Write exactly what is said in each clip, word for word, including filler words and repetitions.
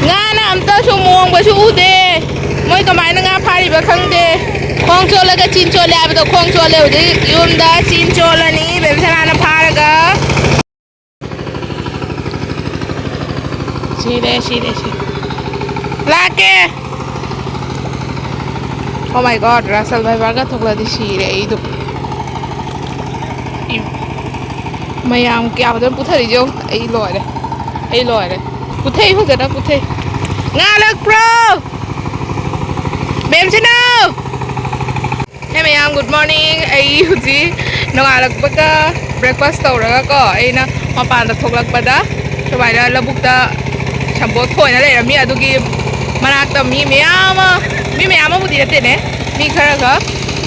ꯉꯥꯅ ꯑꯝꯇꯁꯨ ꯃꯣꯡꯕꯁꯨ ꯎꯗꯦ꯫ ꯃꯣꯏ ꯀꯃꯥꯏꯅ ꯉꯥ ꯐꯥꯔꯤꯕ ꯈꯪꯗꯦ꯫ ꯈꯣꯡ ꯆꯣꯠꯂꯒ ꯆꯤꯟ ꯆꯣꯠꯂꯦ ꯍꯥꯏꯕꯗꯣ, ꯈꯣꯡ ꯆꯣꯠꯂꯦ ꯍꯧꯖꯤꯛ꯫ ꯌꯨꯝꯗ ꯆꯤꯟ ꯆꯣꯠꯂꯅꯤ ꯕꯦꯝꯁꯅꯥꯅ ꯐꯥꯔꯒ꯫ ꯁꯤꯔꯦ, ꯁꯤꯔꯦ, ꯁꯤꯔꯦ꯫ ꯂꯥꯛꯀꯦ꯫ Oh my God, ꯔꯥꯁꯦꯜ ꯚꯥꯏꯕꯔꯒ ꯊꯣꯛꯂꯗꯤ ꯁꯤꯔꯦ ꯑꯩꯗꯣ꯫ ꯏ-, ꯃꯌꯥꯝ ꯀꯌꯥ ꯐꯖꯅ ꯄꯨꯊꯔꯤꯁꯦ ꯌꯦꯡꯉꯨ꯫ ꯑꯩ ꯂꯣꯏꯔꯦ꯫ ꯑꯩ ꯂꯣꯏꯔꯦ꯫ ꯄꯨꯊꯩ, ꯐꯖꯅ ꯄꯨꯊꯩ꯫ ꯉꯥ ꯂꯛꯄ꯭ꯔꯣ? ꯕꯦꯝꯁꯤꯅꯧ! Hey ꯃꯌꯥꯝ, good morning꯫ ꯑꯩ ꯍꯧꯖꯤꯛ ꯅꯣꯡꯉꯥꯜꯂꯛꯄꯒ breakfast ꯇꯧꯔꯒꯀꯣ, ꯑꯩꯅ ꯃꯄꯥꯟꯗ ꯊꯣꯛꯂꯛꯄꯗ ꯁꯨꯃꯥꯏꯅ ꯂꯧꯕꯨꯛꯇ ꯁꯝꯄꯣꯠ ꯈꯣꯏꯅ ꯂꯩꯔꯝꯃꯤ꯫ ꯑꯗꯨꯒꯤ ꯃꯅꯥꯛꯇ ꯃꯤ ꯃꯌꯥꯝ ꯑꯃ, ꯃꯤ ꯃꯌꯥꯝ ꯑꯃꯕꯨꯗꯤ ꯅꯠꯇꯦꯅꯦ, ꯃꯤ ꯈꯔ ꯈꯛ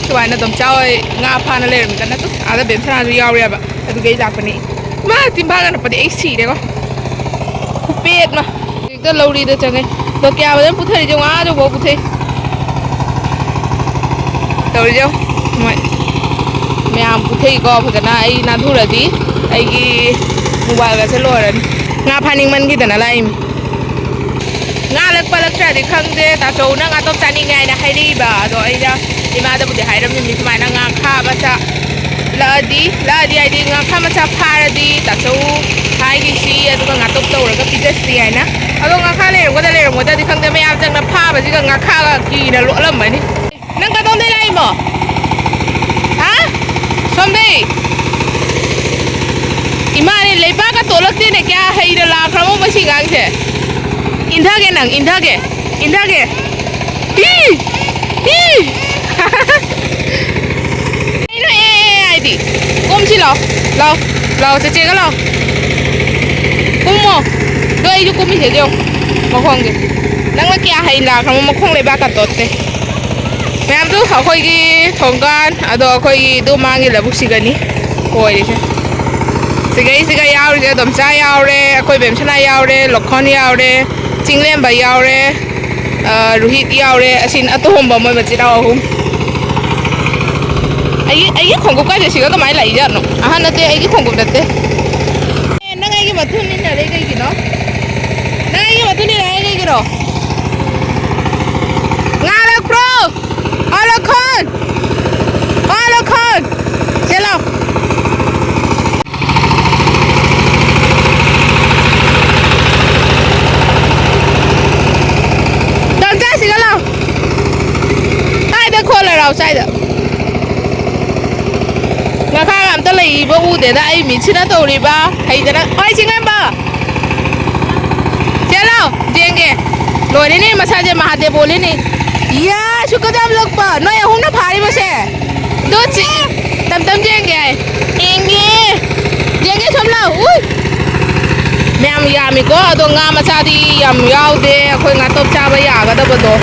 ꯁꯨꯃꯥꯏꯅ ꯑꯗꯨꯝ ꯆꯥꯎꯋꯦ꯫ ꯉꯥ ꯐꯥꯅ ꯂꯩꯔꯝꯃꯤꯗꯅ ꯑꯗꯨꯝ ꯑꯥꯗ ꯕꯦꯝꯁꯅꯥꯁꯨ ꯌꯥꯎꯔꯦꯕ꯫ ꯑꯗꯨꯒꯤ ꯑꯩ ꯂꯥꯛꯄꯅꯤ꯫ ꯏꯃꯥ, ꯇꯤꯟꯐꯥ ꯀꯥꯟꯅ ꯄꯗꯤ ꯑꯩ ꯁꯤꯔꯦꯀꯣ꯫ ꯈꯨꯄꯦꯠ ꯑꯃ꯫ ꯍꯦꯛꯇ ꯂꯧꯔꯤꯗ ꯆꯪꯉꯦ꯫ ꯑꯗꯣ ꯀꯌꯥ ꯐꯖꯅ ꯄꯨꯊꯔꯤꯁꯦ ꯌꯦꯡꯉꯣ, ꯑꯥ ꯌꯧꯕ ꯄꯨꯊꯩ꯫ ꯇꯧꯔꯤꯁꯦ ꯌꯦꯡꯉꯣ꯫ ꯃꯣꯏ ꯃꯌꯥꯝ ꯄꯨꯊꯩꯀꯣ ꯐꯖꯅ꯫ ꯑꯩ ꯅꯥꯟꯊꯨꯔꯗꯤ ꯑꯩꯒꯤ ꯃꯣꯕꯥꯏꯜꯒꯁꯦ ꯂꯣꯏꯔꯅꯤ꯫ ꯉꯥ ꯐꯥꯅꯤꯡꯃꯟꯈꯤꯗꯅ ꯂꯥꯛꯏꯃꯤ꯫ ꯉꯥ ꯂꯛꯄ ꯂꯛꯇ꯭ꯔꯗꯤ ꯈꯪꯗꯦ꯫ ꯇꯥꯆꯧꯅ ꯉꯥꯇꯣꯞ ꯆꯥꯅꯤꯡꯉꯦ ꯍꯥꯏꯅ ꯍꯥꯏꯔꯛꯏꯕ꯫ ꯑꯗꯣ ꯑꯩꯅ ꯏꯃꯥꯗꯕꯨꯗꯤ ꯍꯥꯏꯔꯝꯃꯤꯅꯤ ꯁꯨꯃꯥꯏꯅ ꯉꯥꯈꯥ ꯃꯆꯥ ꯂꯛꯑꯗꯤ, ꯂꯛꯑꯗꯤ ꯍꯥꯏꯗꯤ ꯉꯥꯈꯥ ꯃꯆꯥ ꯐꯥꯔꯗꯤ ꯇꯥꯆꯧ ꯍꯥꯏꯈꯤꯁꯤ, ꯑꯗꯨꯒ ꯉꯥꯇꯣꯞ ꯇꯧꯔꯒ ꯄꯤꯖꯁꯤ ꯍꯥꯏꯅ꯫ ꯑꯗꯣ ꯉꯥꯈꯥ ꯂꯩꯔꯝꯒꯗ꯭ꯔꯥ ꯂꯩꯔꯝꯒꯗ꯭ꯔꯗꯤ ꯈꯪꯗꯦ, ꯃꯌꯥꯝ ꯆꯪꯅ ꯐꯥꯕꯁꯤꯒ ꯉꯥꯈꯥꯒ ꯀꯤꯅ ꯂꯣꯠꯂꯝꯃꯅꯤ꯫ ꯅꯪ ꯀꯗꯣꯝꯗꯩ ꯂꯥꯛꯏꯃꯣ? ꯍꯥ? ꯁꯣꯝꯗꯩ? ꯏꯃꯥꯅꯦ, ꯂꯩꯕꯥꯛꯀ ꯇꯣꯠꯂꯛꯇꯦꯅꯦ, ꯀꯌꯥ ꯍꯩꯅ ꯂꯥꯛꯈ꯭ꯔꯕꯣ ꯃꯁꯤ ꯑꯉꯥꯡꯁꯦ? ꯏꯟꯊꯒꯦ ꯅꯪ, ꯏꯟꯊꯒꯦ, ꯏꯟꯊꯒꯦ꯫ ꯏ! ꯏ! ꯀꯩꯅꯣ ꯑꯦ, ꯑꯦ, ꯑꯦ ꯍꯥꯏꯗꯤ? ꯀꯨꯝꯁꯤ ꯂꯥꯎ, ꯂꯥꯎ, ꯂꯥꯎ, ꯆꯦꯆꯦꯒ ꯂꯥꯎ꯫ ꯀꯨꯝꯃꯣ꯫ ꯑꯗꯣ ꯑꯩꯁꯨ ꯀꯨꯝꯃꯤꯁꯦ ꯌꯦꯡꯉꯣ꯫ ꯃꯈꯣꯡꯁꯦ꯫ ꯅꯪꯅ ꯀꯌꯥ ꯍꯩ ꯂꯥꯛꯈ꯭ꯔꯕ ꯃꯈꯣꯡ ꯂꯩꯕꯥꯛꯀ ꯇꯣꯠꯇꯦ꯫ ꯃꯌꯥꯝꯗꯨ ꯑꯩꯈꯣꯏꯒꯤ ꯊꯣꯡꯒꯥꯟ, ꯑꯗꯣ ꯑꯩꯈꯣꯏꯒꯤ ꯏꯗꯣꯝꯃꯒꯤ ꯂꯧꯕꯨꯛꯁꯤꯒꯅꯤ ꯑꯣꯏꯔꯤꯁꯦ꯫ ꯁꯤꯒꯩꯁꯤꯒ ꯌꯥꯎꯔꯤꯁꯦ ꯑꯗꯨꯝ ꯆꯥ ꯌꯥꯎꯔꯦ, ꯑꯩꯈꯣꯏ ꯕꯦꯝꯁꯅꯥ ꯌꯥꯎꯔꯦ, ꯂꯣꯈꯣꯟ ꯌꯥꯎꯔꯦ, ꯆꯤꯡꯂꯦꯝꯕ ꯌꯥꯎꯔꯦ, ꯑ, ꯔꯨꯍꯤꯠ ꯌꯥꯎꯔꯦ꯫ ꯑꯁꯤꯅ ꯑꯇꯣꯝꯕ ꯃꯣꯏ ꯃꯆꯤꯟ ꯃꯅꯥꯎ ꯑꯍꯨꯝ꯫ ꯑꯩꯒꯤ, ꯑꯩꯒꯤ ꯈꯣꯡꯎꯞ ꯀꯥꯏꯗ ꯁꯤꯒ ꯀꯃꯥꯏꯅ ꯂꯥꯛꯏꯖꯥꯠꯅꯣ? ꯑꯍꯟ ꯅꯠꯇꯦ, ꯑꯩꯒꯤ ꯈꯣꯡꯎꯞ ꯅꯠꯇꯦ꯫ ꯑꯦ, ꯅꯪ ꯑꯩꯒꯤ ꯃꯇꯨꯡ ꯏꯟꯅꯔꯦ ꯀꯩꯒꯤꯅꯣ? ꯅꯪ ꯑꯩꯒꯤ ꯃꯇꯨꯡ ꯏꯟꯅꯔꯦ ꯀꯩꯒꯤꯅꯣ? ꯈꯣꯟ! ꯄꯥꯜꯂꯣ ꯈꯣꯟ! ꯆꯦꯜꯂꯣ! ꯇꯟꯖꯥꯁꯤꯒ ꯂꯥꯎ! ꯀꯥꯏꯗ ꯈꯣꯜꯂꯔꯥꯎ ꯁ꯭ꯋꯥꯏꯗ? ꯉꯥꯈꯥꯒ ꯑꯝꯇ ꯂꯩꯕ ꯎꯗꯦꯗ ꯑꯩ ꯃꯤꯠꯁꯤꯅ ꯇꯧꯔꯤꯕ꯫ ꯍꯩꯗꯅ꯫ ꯍꯣꯏ, ꯆꯤꯡꯉꯝꯕ! ꯆꯦꯜꯂꯣ! ꯌꯦꯡꯒꯦ꯫ ꯂꯣꯏꯔꯦꯅꯦ, ꯃꯁꯥꯁꯦ ꯃꯍꯥꯗꯦꯕ ꯑꯣꯜꯂꯦꯅꯦ꯫ ꯏꯌꯥ, ꯁꯨꯛꯀ ꯌꯥꯝ ꯂꯛꯄ꯫ ꯅꯣꯏ ꯑꯍꯨꯝꯅ ꯐꯥꯔꯤꯕꯁꯦ? ꯑꯗꯨ ꯆꯤ-, ꯇꯝ ꯇꯝ ꯌꯦꯡꯒꯦ ꯍꯥꯏ꯫ ꯌꯦꯡꯒꯦ꯫ ꯌꯦꯡꯒꯦ, ꯁꯣꯝ ꯂꯥꯎ꯫ ꯎꯏ! ꯃꯌꯥꯝ ꯌꯥꯝꯃꯤꯀꯣ, ꯑꯗꯣ ꯉꯥ ꯃꯆꯥꯗꯤ ꯌꯥꯝ ꯌꯥꯎꯗꯦ꯫ ꯑꯩꯈꯣꯏ ꯉꯥꯇꯣꯞ ꯆꯥꯕ ꯌꯥꯒꯗꯕꯗꯣ꯫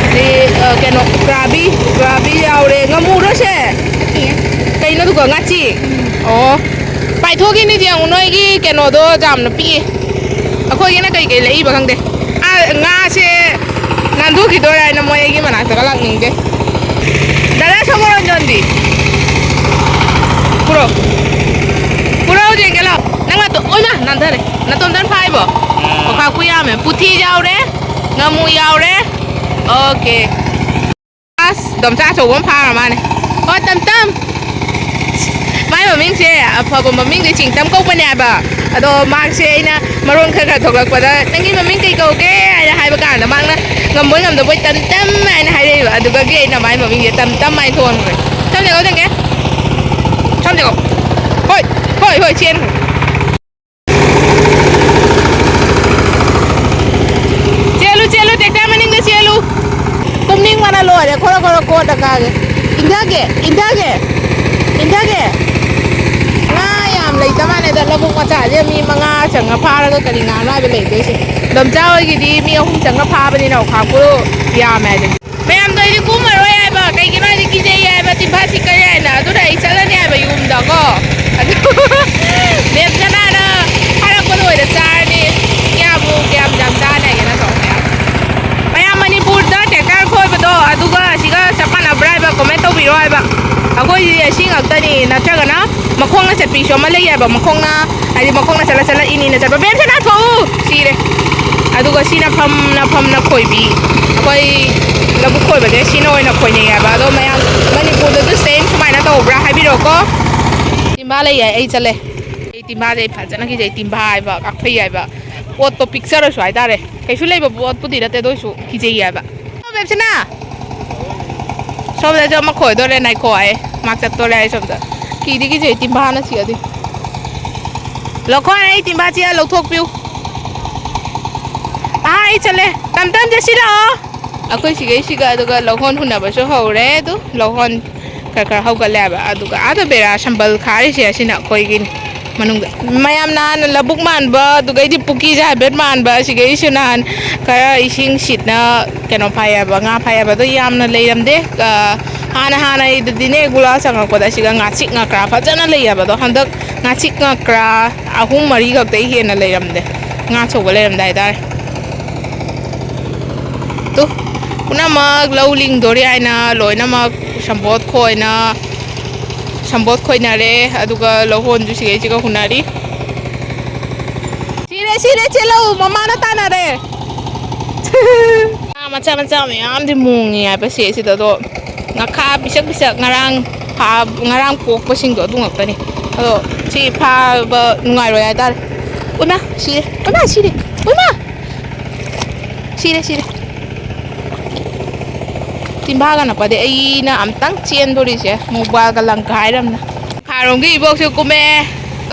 ꯑꯗꯩ, ꯑ, ꯀꯩꯅꯣ, ꯎꯀꯥꯕꯤ, ꯎꯀꯥꯕꯤ ꯌꯥꯎꯔꯦ꯫ ꯉꯥꯃꯨꯔꯣ ꯁꯦ? ꯀꯩꯅꯣ ꯑꯗꯨꯒ ꯉꯥꯆꯤꯛ? ꯑꯣ꯫ ꯄꯥꯏꯊꯣꯛꯈꯤꯅꯤ ꯌꯦꯡꯉꯨ, ꯅꯣꯏꯒꯤ ꯀꯩꯅꯣꯗꯣ ꯌꯥꯝꯅ ꯄꯤꯛꯑꯦ꯫ ꯑꯩꯈꯣꯏꯒꯤꯅ ꯀꯩꯀꯩ ꯂꯩꯕ ꯈꯪꯗꯦ꯫ ꯑꯥ, ꯉꯥꯁꯦ ꯅꯥꯟꯊꯣꯛꯈꯤꯗꯣꯔꯦ ꯍꯥꯏꯅ ꯃꯣꯏ ꯑꯩꯒꯤ ꯃꯅꯥꯛꯇꯒ ꯂꯥꯛꯅꯤꯡꯗꯦ꯫ ꯗꯥꯗꯥ ꯁꯣꯃꯣꯔꯣꯟꯖꯣꯟꯗꯤ? ꯄꯨꯔꯛꯑꯣ꯫ ꯄꯨꯔꯛꯑꯣ ꯌꯦꯡꯒꯦ ꯂꯥꯎ꯫ ꯅꯪ ꯅꯇꯣ-, ꯑꯣꯏꯃꯥ, ꯅꯥꯟꯊꯔꯦ꯫ ꯅꯇꯣꯝꯇꯅ ꯐꯥꯏꯕꯣ? ꯑꯣꯈꯥꯛꯄꯨ ꯌꯥꯝꯃꯦ꯫ ꯄꯨꯊꯤ ꯌꯥꯎꯔꯦ, ꯉꯥꯃꯨ ꯌꯥꯎꯔꯦ꯫ ꯑꯣꯀꯦ꯫ ꯑꯁ, ꯗꯣꯝꯆꯥ ꯑꯆꯧꯕ ꯑꯃ ꯐꯥꯈ꯭ꯔ ꯃꯥꯅꯦ꯫ ꯍꯣ, ꯇꯝ ꯇꯝ꯫ ꯃꯥꯏ ꯃꯃꯤꯡꯁꯦ, ꯑꯐꯕ ꯃꯃꯤꯡꯁꯦ ꯆꯤꯡꯇꯝ ꯀꯧꯕꯅꯦ ꯍꯥꯏꯕ꯫ ꯑꯗꯣ ꯃꯥꯁꯦ ꯑꯩꯅ ꯃꯔꯣꯟ ꯈꯔ ꯈꯔ ꯊꯣꯛꯂꯛꯄꯗ, "ꯅꯪꯒꯤ ꯃꯃꯤꯡ ꯀꯩ ꯀꯧꯒꯦ?" ꯍꯥꯏꯅ ꯍꯥꯏꯕ ꯀꯥꯟꯗ ꯃꯥꯅ ꯉꯝꯕꯣꯏ ꯉꯝꯗꯕꯣꯏ "ꯇꯝ ꯇꯝ" ꯍꯥꯏꯅ ꯍꯥꯏꯔꯛꯏꯕ꯫ ꯑꯗꯨꯗꯒꯤ ꯑꯩꯅ ꯃꯥꯏ ꯃꯃꯤꯡꯁꯦ ꯇꯝ ꯇꯝ ꯍꯥꯏꯅ ꯊꯣꯟꯈ꯭ꯔꯦ꯫ ꯁꯝꯖꯦꯜꯂꯣ ꯆꯪꯒꯦ꯫ ꯁꯝꯖꯦꯜꯂꯣ꯫ ꯍꯣꯏ, ꯍꯣꯏ, ꯍꯣꯏ, ꯆꯦꯟꯈ꯭ꯔꯦ꯫ ꯆꯦꯜꯂꯨ, ꯆꯦꯜꯂꯨ, tractor ꯃꯅꯤꯡꯗ ꯆꯦꯜꯂꯨ꯫ ꯇꯨꯝꯅꯤꯡꯕꯅ ꯂꯣꯏꯔꯦ, ꯈꯣꯔꯣ ꯈꯣꯔꯣ ꯀꯣꯠꯇ ꯀꯥꯒꯦ꯫ ꯏꯟꯊꯒꯦ, ꯏꯟꯊꯒꯦ, ꯏꯟꯊꯒꯦ꯫ ꯉꯥ ꯌꯥꯝ ꯂꯩꯇ ꯃꯥꯜꯂꯦꯗ, ꯂꯧꯕꯨꯛ ꯃꯆꯥꯁꯦ ꯃꯤ ꯃꯉꯥ ꯆꯪꯉ ꯐꯥꯔꯒ ꯀꯔꯤ ꯉꯥꯅꯣ ꯍꯥꯏꯕ ꯂꯩꯗꯣꯏꯁꯦ꯫ ꯗꯣꯝꯆꯥ ꯍꯣꯏꯒꯤꯗꯤ ꯃꯤ ꯑꯍꯨꯝ ꯆꯪꯉ ꯐꯥꯕꯅꯤꯅ ꯑꯣꯈꯥꯛꯄꯨ ꯌꯥꯝꯃꯦ ꯍꯥꯏꯗꯨꯅꯤ꯫ ꯃꯌꯥꯝꯗꯣ ꯑꯩꯗꯤ ꯀꯨꯝꯃꯔꯣꯏ ꯍꯥꯏꯕ, ꯀꯩꯒꯤꯅꯣ ꯍꯥꯏꯗꯤ ꯀꯤꯖꯩ ꯍꯥꯏꯕ, ꯇꯤꯟꯐꯥ ꯁꯤꯛꯀꯅꯤ ꯍꯥꯏꯅ, ꯑꯗꯨꯅ ꯑꯩ ꯆꯠꯂꯅꯤ ꯍꯥꯏꯕ ꯌꯨꯝꯗꯀꯣ꯫ ꯑꯗꯨ ꯃꯦꯝ ꯁꯅꯥꯅ ꯍꯥꯏꯔꯛꯄꯗ ꯑꯣꯏꯅ ꯆꯥꯔꯅꯤ꯫ ꯀꯌꯥꯕꯨ, ꯀꯌꯥꯝ ꯌꯥꯝ ꯆꯥꯅꯤ ꯍꯥꯏꯒꯦ ꯅꯠꯇ꯭ꯔꯣ? ꯃꯌꯥꯝ ꯃꯅꯤꯄꯨꯔꯗ tractor ꯈꯣꯏꯕꯗꯣ ꯑꯗꯨꯒ ꯁꯤꯒ ꯆꯞ ꯃꯥꯟꯅꯕ꯭ꯔꯥ ꯍꯥꯏꯕ comment ꯇꯧꯕꯤꯔꯣ ꯍꯥꯏꯕ꯫ ꯑꯩꯈꯣꯏꯗꯤ ꯑꯁꯤ ꯉꯥꯛꯇꯅꯤ, ꯅꯠꯇ꯭ꯔꯒꯅ ꯃꯈꯣꯡꯅ ꯆꯠꯄꯤꯁꯨ ꯑꯃ ꯂꯩ ꯍꯥꯏꯕ, ꯃꯈꯣꯡꯅ, ꯍꯥꯏꯗꯤ ꯃꯈꯣꯡꯅ ꯆꯠꯂ ꯆꯠꯂ ꯏꯅꯤꯅ ꯆꯠꯄ꯫ ꯃꯦꯝ ꯁꯅꯥ ꯊꯣꯛꯎ! ꯁꯤꯔꯦ꯫ ꯑꯗꯨꯒ ꯁꯤꯅ ꯐꯝꯅ ꯐꯝꯅ ꯈꯣꯏꯕꯤ, ꯑꯩꯈꯣꯏ ꯂꯧꯕꯨꯛ ꯈꯣꯏꯕꯁꯦ ꯁꯤꯅ ꯑꯣꯏꯅ ꯈꯣꯏꯅꯩ ꯍꯥꯏꯕ꯫ ꯑꯗꯣ ꯃꯌꯥꯝ ꯃꯅꯤꯄꯨꯔꯗꯁꯨ ꯁꯦꯝ ꯁꯨꯃꯥꯏꯅ ꯇꯧꯕ꯭ꯔꯥ ꯍꯥꯏꯕꯤꯔꯛꯑꯣꯀꯣ꯫ ꯇꯤꯝꯕꯥ ꯂꯩ ꯌꯥꯏ, ꯑꯩ ꯆꯠꯂꯦ꯫ ꯑꯩ ꯇꯤꯝꯕꯥꯁꯦ ꯑꯩ ꯐꯖꯅ ꯀꯤꯖꯩ꯫ ꯇꯤꯝꯕꯥ ꯍꯥꯏꯕ, ꯀꯥꯛꯐꯩ ꯍꯥꯏꯕ ꯄꯣꯠꯇꯣ ꯄꯤꯛꯆꯔꯁꯨ ꯍꯥꯏꯇꯥꯔꯦ, ꯀꯩꯁꯨ ꯂꯩꯕ ꯄꯣꯠꯄꯨꯗꯤ ꯅꯠꯇꯦ, ꯑꯗꯨ ꯑꯣꯏꯁꯨ ꯀꯤꯖꯩ ꯍꯥꯏꯕ꯫ ꯑꯣ, ꯕꯦꯝꯁꯅꯥ! ꯁꯣꯝꯗꯁꯨ ꯑꯃ ꯈꯣꯏꯗꯣꯔꯦ, ꯅꯥꯏꯈꯣ ꯍꯥꯏ꯫ ꯃꯥ ꯆꯠꯇꯣꯔꯦ ꯍꯥꯏ ꯁꯣꯝꯗ꯫ ꯀꯤꯗꯤ ꯀꯤꯖꯩ, ꯇꯤꯝꯕꯥꯅ ꯆꯤꯛꯑꯗꯤ꯫ ꯂꯧꯈꯣꯟ, ꯑꯩ ꯇꯤꯝꯕꯥ ꯆꯤꯛꯑ ꯂꯧꯊꯣꯛꯄꯤꯌꯨ꯫ ꯑꯥ, ꯑꯩ ꯆꯠꯂꯦ꯫ ꯇꯝ ꯇꯝ ꯆꯠꯁꯤ ꯂꯥꯛꯑꯣ꯫ ꯑꯩꯈꯣꯏ ꯁꯤꯒꯩꯁꯤꯒ ꯑꯗꯨꯒ ꯂꯧꯍꯣꯟ ꯍꯨꯟꯅꯕꯁꯨ ꯍꯧꯔꯦ꯫ ꯑꯗꯨ ꯂꯧꯍꯣꯟ ꯈꯔ ꯈꯔ ꯍꯧꯒꯠꯂꯦꯕ꯫ ꯑꯗꯨꯒ ꯑꯥꯗ ꯕꯦꯔꯥ ꯁꯝꯕꯜ ꯈꯥꯔꯤꯁꯦ ꯑꯁꯤꯅ ꯑꯩꯈꯣꯏꯒꯤꯅꯤ꯫ ꯃꯅꯨꯡꯗ ꯃꯌꯥꯝ ꯅꯍꯥꯟ ꯂꯧꯕꯨꯛ ꯃꯥꯟꯕ, ꯑꯗꯨꯒꯩꯗꯤ ꯄꯨꯈ꯭ꯔꯤꯁꯦ ꯍꯥꯏꯐꯦꯠ ꯃꯥꯟꯕ, ꯑꯁꯤꯒꯩꯁꯨ ꯅꯍꯥꯟ ꯈꯔ ꯏꯁꯤꯡ ꯁꯤꯠꯅ ꯀꯩꯅꯣ ꯐꯥꯏꯌꯦꯕ, ꯉꯥ ꯐꯥꯏꯌꯦꯕ꯫ ꯑꯗꯣ ꯌꯥꯝꯅ ꯂꯩꯔꯝꯗꯦ꯫ ꯑ, ꯍꯥꯟꯅ ꯍꯥꯟꯅ ꯑꯩꯗꯗꯤꯅꯦ, ꯒꯨꯂꯥ ꯆꯪꯉꯛꯄꯗ ꯑꯁꯤꯒ ꯉꯥꯆꯤꯛ ꯉꯥꯀ꯭ꯔꯥ ꯐꯖꯅ ꯂꯩꯌꯦꯕ꯫ ꯑꯗꯣ ꯍꯟꯗꯛ ꯉꯥꯆꯤꯛ ꯉꯥꯀ꯭ꯔꯥ ꯑꯍꯨꯝ ꯃꯔꯤ ꯈꯛꯇꯩ ꯍꯦꯟꯅ ꯂꯩꯔꯝꯗꯦ꯫ ꯉꯥ ꯑꯆꯧꯕ ꯂꯩꯔꯝꯗꯦ ꯍꯥꯏꯇꯥꯔꯦ꯫ ꯇꯨ, ꯄꯨꯝꯅꯃꯛ ꯂꯧ ꯂꯤꯡꯗꯣꯔꯤ ꯍꯥꯏꯅ ꯂꯣꯏꯅꯃꯛ ꯁꯝꯕꯣꯠ ꯈꯣꯏꯅ, ꯁꯝꯕꯣꯠ ꯈꯣꯏꯅꯔꯦ, ꯑꯗꯨꯒ ꯂꯧꯍꯣꯟꯁꯨ ꯁꯤꯒꯩꯁꯤꯒ ꯍꯨꯟꯅꯔꯤ꯫ ꯁꯤꯔꯦ, ꯁꯤꯔꯦ, ꯆꯦꯜꯂꯧ, ꯃꯃꯥꯅ ꯇꯥꯟꯅꯔꯦ꯫ ꯉꯥ ꯃꯆꯥ ꯃꯆꯥ ꯃꯌꯥꯝꯗꯤ ꯃꯣꯡꯉꯤ ꯍꯥꯏꯕ ꯁꯤ ꯁꯤꯗ, ꯑꯗꯣ ꯉꯥꯈꯥ ꯄꯤꯁꯛ ꯄꯤꯁꯛ ꯉꯔꯥꯡ ꯐꯥ-, ꯉꯔꯥꯡ ꯄꯣꯛꯄꯁꯤꯡꯗꯣ ꯑꯗꯨ ꯉꯥꯛꯇꯅꯤ꯫ ꯑꯗꯣ ꯁꯤ ꯐꯥꯕ ꯅꯨꯡꯉꯥꯏꯔꯣꯏ ꯍꯥꯏꯇꯥꯔꯦ꯫ ꯎꯏꯃꯥ, ꯁꯤꯔꯦ, ꯎꯏꯃꯥ, ꯁꯤꯔꯦ, ꯎꯏꯃꯥ! ꯁꯤꯔꯦ, ꯁꯤꯔꯦ꯫ ꯇꯤꯝꯐꯥꯒ ꯅꯛꯄꯗꯤ ꯑꯩꯅ ꯑꯝꯇꯪ ꯆꯦꯟꯗꯣꯔꯤꯁꯦ, ꯃꯣꯕꯥꯏꯜꯒ ꯂꯪꯀꯥꯏꯔꯝꯅ꯫ ꯈꯥꯔꯣꯝꯒꯤ ꯏꯕꯣꯛꯁꯨ ꯀꯨꯝꯃꯦ꯫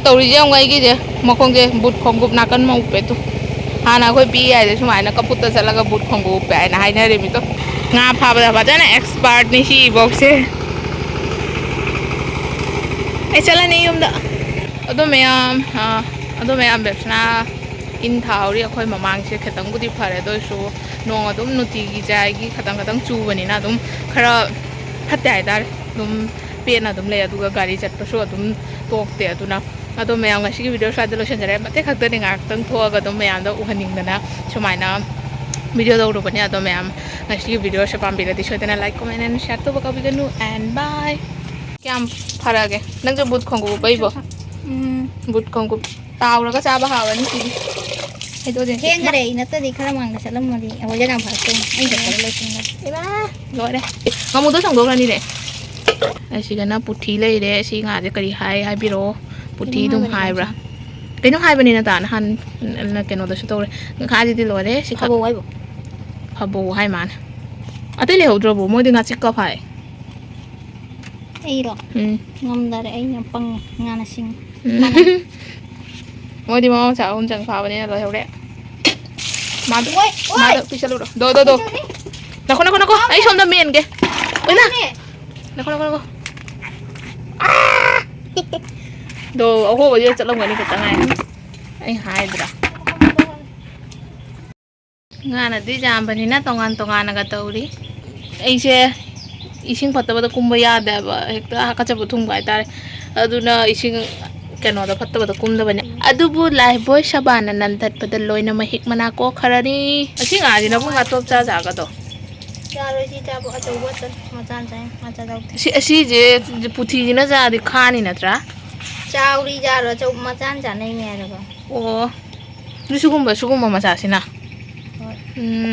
ꯇꯧꯔꯤꯁꯦ ꯌꯦꯡꯉꯣ ꯑꯩꯒꯤꯁꯦ, ꯃꯈꯣꯡꯁꯦ ꯕꯨꯠ ꯈꯣꯡꯎꯞ ꯅꯥꯀꯟ ꯑꯃ ꯎꯞꯄꯦ ꯇꯨ꯫ ꯍꯥꯟꯅ ꯑꯩꯈꯣꯏ ꯄꯤꯛꯏꯉꯩꯗ ꯁꯨꯃꯥꯏꯅ ꯀꯐꯨꯠꯇ ꯆꯠꯂꯒ ꯕꯨꯠ ꯈꯣꯡꯎꯞ ꯎꯞꯄꯦ ꯍꯥꯏꯅ ꯍꯥꯏꯅꯔꯤꯃꯤꯗꯣ꯫ ꯉꯥ ꯐꯥꯕꯗ ꯐꯖꯅ ꯑꯦꯛꯁꯄꯥꯔꯠꯅꯤ ꯁꯤ ꯏꯕꯣꯛꯁꯦ꯫ ꯑꯩ ꯆꯠꯂꯅꯤ ꯌꯨꯝꯗ꯫ ꯑꯗꯣ ꯃꯌꯥꯝ, ꯑ, ꯑꯗꯣ ꯃꯌꯥꯝ ꯕꯦꯞꯁꯅꯥ ꯏꯟ ꯊꯥꯍꯧꯔꯤ꯫ ꯑꯩꯈꯣꯏ ꯃꯃꯥꯡꯁꯦ ꯈꯤꯇꯪꯕꯨꯗꯤ ꯐꯔꯦ, ꯑꯗꯨ ꯑꯣꯏꯔꯁꯨ ꯅꯣꯡ ꯑꯗꯨꯝ ꯅꯨꯡꯇꯤꯒꯤ ꯖꯥꯏꯒꯤ ꯈꯤꯇꯪ ꯈꯤꯇꯪ ꯆꯨꯕꯅꯤꯅ ꯑꯗꯨꯝ ꯈꯔ ꯐꯠꯇꯦ ꯍꯥꯏꯇꯥꯔꯦ꯫ ꯑꯗꯨꯝ ꯄꯦꯟꯅ ꯑꯗꯨꯝ ꯂꯩ, ꯑꯗꯨꯒ ꯒꯥꯔꯤ ꯆꯠꯄꯁꯨ ꯑꯗꯨꯝ ꯇꯣꯛꯇꯦ꯫ ꯑꯗꯨꯅ ꯑꯗꯣ ꯃꯌꯥꯝ, ꯉꯁꯤꯒꯤ ꯚꯤꯗꯤꯑꯣ ꯁ꯭ꯋꯥꯏꯗ ꯂꯣꯏꯁꯤꯟꯖꯔꯦ꯫ ꯃꯇꯦꯛ ꯈꯛꯇꯅꯤ, ꯉꯥꯏꯍꯥꯛꯇꯪ ꯊꯣꯛꯑꯒ ꯑꯗꯨꯝ ꯃꯌꯥꯝꯗ ꯎꯍꯟꯅꯤꯡꯗꯅ ꯁꯨꯃꯥꯏꯅ ꯚꯤꯗꯤꯑꯣ ꯂꯧꯔꯨꯕꯅꯦ꯫ ꯑꯗꯣ ꯃꯌꯥꯝ, ꯉꯁꯤꯒꯤ ꯚꯤꯗꯤꯑꯣꯁꯦ ꯄꯥꯝꯕꯤꯔꯗꯤ ꯁꯣꯏꯗꯅ like, comment and share ꯇꯧꯕ ꯀꯥꯎꯕꯤꯒꯅꯨ꯫ And bye꯫ ꯀꯌꯥꯝ ꯐꯔꯒꯦ? ꯅꯪꯁꯨ ꯕꯨꯠ ꯈꯣꯡꯎꯞ ꯎꯞꯄꯛꯏꯕꯣ? ꯎꯝ꯫ ꯕꯨꯠ ꯈꯣꯡꯎꯞ ꯇꯥꯎꯔꯒ ꯆꯥꯕ ꯍꯥꯎꯔꯅꯤ ꯁꯤꯗꯤ꯫ ꯀꯩꯗꯧꯗꯣꯏꯅꯣ? ꯊꯦꯡꯈꯔꯦ, ꯑꯩ ꯅꯠꯇ꯭ꯔꯗꯤ ꯈꯔ ꯃꯥꯡꯗ ꯆꯠꯂꯝꯃꯗꯤ ꯑꯩꯈꯣꯏꯁꯦ ꯌꯥꯝ ꯐꯔꯛꯇꯣꯏꯅꯤ꯫ ꯑꯩ ꯆꯠꯄꯗ ꯂꯣꯏꯁꯤꯟꯈ꯭ꯔꯦ꯫ ꯏꯃꯥ! ꯂꯣꯏꯔꯦ꯫ ꯉꯥꯃꯨꯗꯣ ꯁꯦꯡꯗꯣꯛꯈ꯭ꯔꯅꯤꯅꯦ꯫ ꯑꯁꯤꯒꯅ ꯄꯨꯊꯤ ꯂꯩꯔꯦ꯫ ꯁꯤ ꯉꯥꯁꯦ ꯀꯔꯤ ꯍꯥꯏ ꯍꯥꯏꯕꯤꯔꯛꯑꯣ꯫ ꯄꯨꯊꯤ ꯀꯩꯅꯣꯝ ꯑꯗꯨꯝ ꯍꯥꯏꯕꯅꯦ ꯍꯥꯏꯕ꯭ꯔꯥ? ꯉꯥꯁꯦ꯫ ꯀꯩꯅꯣꯝ ꯍꯥꯏꯕꯅꯤ ꯅꯇꯥ, ꯅꯍꯥꯟ ꯀꯩꯅꯣꯗꯁꯨ ꯇꯧꯔꯦ꯫ ꯉꯥꯈꯥꯁꯤꯗꯤ ꯂꯣꯏꯔꯦ꯫ ꯁꯤ ꯈ-, ꯐꯕꯧ ꯍꯥꯏꯕꯣ? ꯐꯕꯧ ꯍꯥꯏ ꯃꯥꯅꯦ꯫ ꯑꯇꯩ ꯂꯩꯍꯧꯗ꯭ꯔꯕꯣ? ꯃꯣꯏꯗꯤ ꯉꯥꯆꯤꯛꯀ ꯐꯥꯏ꯫ ꯑꯩꯔꯣ? ꯎꯝ꯫ ꯉꯝꯗꯔꯦ, ꯑꯩ ꯌꯥꯝ ꯄꯪꯉꯦ, ꯉꯥꯅ ꯁꯤꯡꯉꯦ꯫ ꯎꯝ꯫ ꯃꯣꯏꯗꯤ ꯃꯃꯥ ꯃꯆꯥ ꯑꯍꯨꯝ ꯆꯪ ꯐꯥꯕꯅꯤꯅ ꯂꯣꯏꯍꯧꯔꯦ꯫ ꯃꯥꯗꯣ, ꯑꯣꯏ, ꯑꯣꯏ! ꯃꯥꯗꯣ ꯄꯤꯁꯜꯂꯨꯔꯣ꯫ ꯗꯣ, ꯗꯣ, ꯗꯣ꯫ ꯀꯩꯗꯧꯔꯤ? ꯅꯈꯣ, ꯅꯈꯣ, ꯅꯈꯣ꯫ ꯑꯩ ꯁꯣꯝꯗ ꯃꯦꯟꯒꯦ꯫ ꯑꯣꯏꯅ꯫ ꯃꯥꯅꯦ꯫ ꯅꯈꯣ, ꯅꯈꯣ, ꯅꯈꯣ꯫ ꯑꯥ! ꯗꯣ, ꯑꯍꯣꯕꯁꯦ ꯆꯠꯂꯝꯒꯅꯤ ꯈꯛꯇ ꯉꯥꯏꯔꯦ꯫ ꯑꯩ ꯍꯥꯏꯗ꯭ꯔꯥ? ꯉꯥꯅꯗꯤ ꯌꯥꯝꯕꯅꯤꯅ ꯇꯣꯉꯥꯟ ꯇꯣꯉꯥꯟꯅꯒ ꯇꯧꯔꯤ꯫ ꯑꯩꯁꯦ ꯏꯁꯤꯡ ꯐꯠꯇꯕꯗ ꯀꯨꯝꯕ ꯌꯥꯗꯦꯕ, ꯍꯦꯛꯇ ꯍꯥꯀꯠꯆꯕ ꯊꯨꯡꯕ ꯍꯥꯏꯇꯥꯔꯦ꯫ ꯑꯗꯨꯅ ꯏꯁꯤꯡ ꯀꯩꯅꯣꯗ ꯐꯠꯇꯕꯗ ꯀꯨꯝꯗꯕꯅꯦ꯫ ꯑꯗꯨꯕꯨ ꯂꯥꯏꯐꯕꯣꯏ ꯁꯕꯥꯅ ꯅꯟꯊꯠꯄꯗ ꯂꯣꯏꯅ ꯃꯍꯤꯛ ꯃꯅꯥ ꯀꯣꯛꯈ꯭ꯔꯅꯤ꯫ ꯑꯁꯤ ꯉꯥꯁꯤꯅꯕꯨ ꯉꯥꯇꯣꯞ ꯆꯥ ꯆꯥꯒꯗꯣ? ꯆꯥꯔꯣꯏ, ꯁꯤ ꯆꯥꯕ ꯑꯆꯧꯕ ꯈꯛꯇꯅꯤ, ꯃꯆꯥ ꯃꯆꯥ ꯌꯥꯎꯗꯦ꯫ ꯁꯤ, ꯑꯁꯤꯁꯦ ꯄꯨꯊꯤꯁꯤꯅ ꯆꯥꯔꯗꯤ ꯈꯥꯅꯤ ꯅꯠꯇ꯭ꯔꯥ? ꯆꯥꯎꯔꯤ ꯆꯥꯔꯣ, ꯑꯆꯧ-, ꯃꯆꯥꯅ ꯆꯥꯅꯩꯅꯦ ꯍꯥꯏꯔꯒ꯫ ꯑꯣ, ꯑꯗꯨ ꯁꯤꯒꯨꯝꯕ, ꯁꯤꯒꯨꯝꯕ ꯃꯆꯥꯁꯤꯅ? ꯍꯣꯏ꯫ ꯎꯝ꯫